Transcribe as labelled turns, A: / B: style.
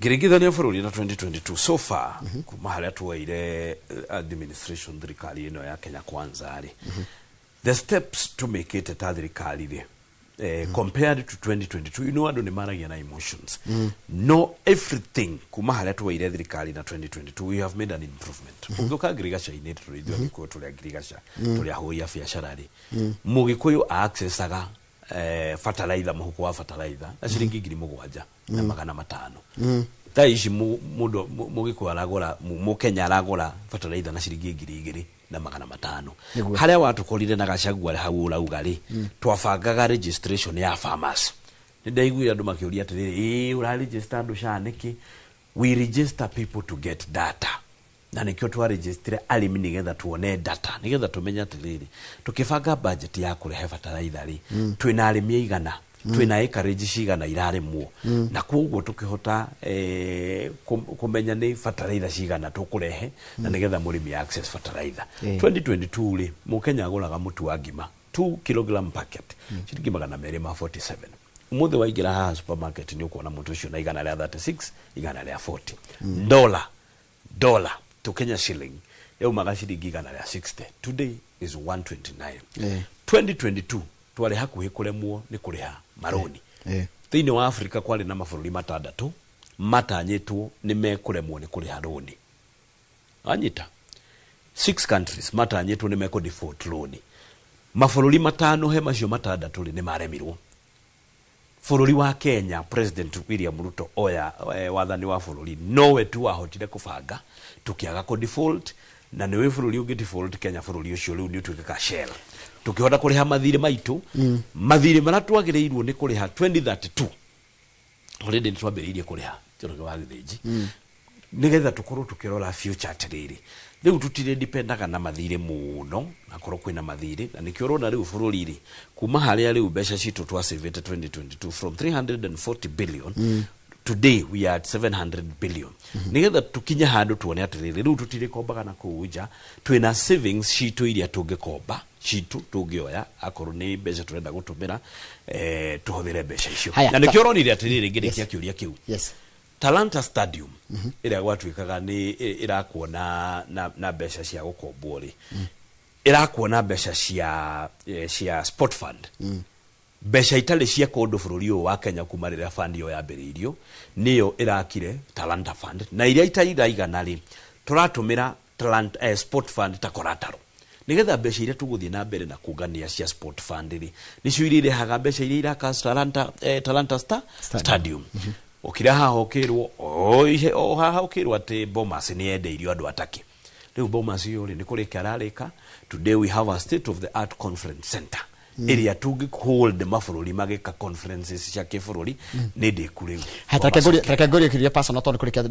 A: Ngĩringithania bũrũri na 2022 so far, kuma harĩa tuoire administration, thirikari ĩno ya Kenya Kwanza rĩ, the steps tumĩkĩte ta thirikari rĩ, compared to 2022, andũ nĩ maragia na emotions, no everything kuma harĩa tuoire thirikari na 2022, we have made an improvement. Ũngĩũka ngirigaca-inĩ, tũrĩ ithuĩ Agĩkũyũ, tũrĩ a ngirigaca, tũrĩ ahũri a biacara rĩ, Mũgĩkũyũ accessaga fertilizer, mũhuko wa fertilizer na ciringi 7,500. Thaa ici mũndũ Mũgĩkũyũ aragũra, Mũkenya aragũra fertilizer na ciringi 2,500. Harĩa watũkorire na Gachagua hau ũrauga rĩ, twabangaga registration ya farmers. Nĩ ndaiguire andũ makĩũria atĩrĩrĩ, ĩĩ, ũraregister andũ SHA nĩkĩ? We register people to get data, na nĩkĩo twaregistire arĩmi, nĩgetha tuone data, nĩgetha tũmenye atĩrĩrĩ, tũkĩbanga budget ya kũrehe fertilizer rĩ, twĩna arĩmi aigana, twĩna acreage cigana irarĩmwo, na koguo tũkĩhota kũmenya nĩ fertilizer cigana tũkũrehe na nĩgetha mũrĩmi access fertilizer. 2022 rĩ, Mũkenya agũraga mũtu wa ngima 2 kilogram packet ciringi 247. Ũmũthĩ waingĩra haha supermarket, nĩ ũkuona mũtu ũcio na 136, 140. Dollar to Kenya shilling yaumaga ciringi 160, today is 129. 2022 twarĩ hakuhĩ kũremwo nĩ kũrĩha marũni. Thĩinĩ wa Afrika kwarĩ na mabũrũri matandatũ matanyĩtwo nĩ mekũremwo nĩ kũrĩha rũni. Wanyita, six countries matanyĩtwo nĩ mekũ default loan. Mabũrũri matano he macio matandatũ rĩ, nĩ maremirwo. Bũrũri wa Kenya, President William Ruto oya wathani wa bũrũri, nowe tu wahotire kũbanga tũkĩaga kũ default. Na nĩwe bũrũri ũngĩ default Kenya, bũrũri ũcio rĩu nĩ ũtuĩkaga shell. Tũkĩhota kũrĩha mathirĩ maitũ, mathirĩ marĩa twagĩrĩirwo nĩ kũrĩha 2032. Already nĩ twambĩrĩirie kũrĩha, Njoroge wa Gĩthĩnji, nĩgetha tũkorwo tũkĩrora future atĩrĩrĩ, rĩu tũtirĩ dipendaga na mathirĩ mũno, na korwo kwĩna mathirĩ. Na nĩkĩo ũrona rĩu bũrũri rĩ, kuma harĩa rĩu mbeca citũ twasavĩte 2022 from 340 billion, today we are at 700 billion, nĩgetha tũkinye handũ tuone atĩrĩrĩ, rĩu tũtirĩkombaga na kũu nja, twĩna savings citũ iria tũngĩkomba, citũ tũngĩoya akorwo nĩ mbeca tũrenda gũtũmĩra, tũhũthĩre mbeca icio.
B: Haya,
A: Na nĩkĩo ũronire atĩrĩrĩ, ngĩrĩkia kĩũria kĩu, Talanta Stadium ĩrĩa gwatuĩkaga nĩ ĩrakwo na mbeca cia gũkombwo rĩ, ĩrakwo na mbeca cia sport fund, mbeca itarĩ cia kũndũ bũrũri ũyũ wa Kenya kuma rĩrĩa fund ĩyo yambĩrĩirio, nĩyo ĩrakire Talanta Fund. Na iria iraigana rĩ, tũratũmĩra Talanta, sport fund ta collateral, nigetha mbeca iria tũgũthiĩ na mbere na kũngania cia sport fund rĩ, nĩcio iria irehaga mbeca iria iraka Talanta
B: Stadium.
A: Stadium. Ũkĩra haha ũkĩrwo o haha ũkĩrwo atĩ Bomas nĩ yendeirio andũ atake. Rĩu Bomas ĩyo rĩ, nĩ kũrĩka ararĩka. Today we have a state of the art conference center ĩrĩa tũngĩ hold mabũrũri magĩka conferences cia kĩbũrũri. Nĩ ndĩku rĩu.
B: Reke ngũrie kĩũria personal, tondũ kũrĩkia.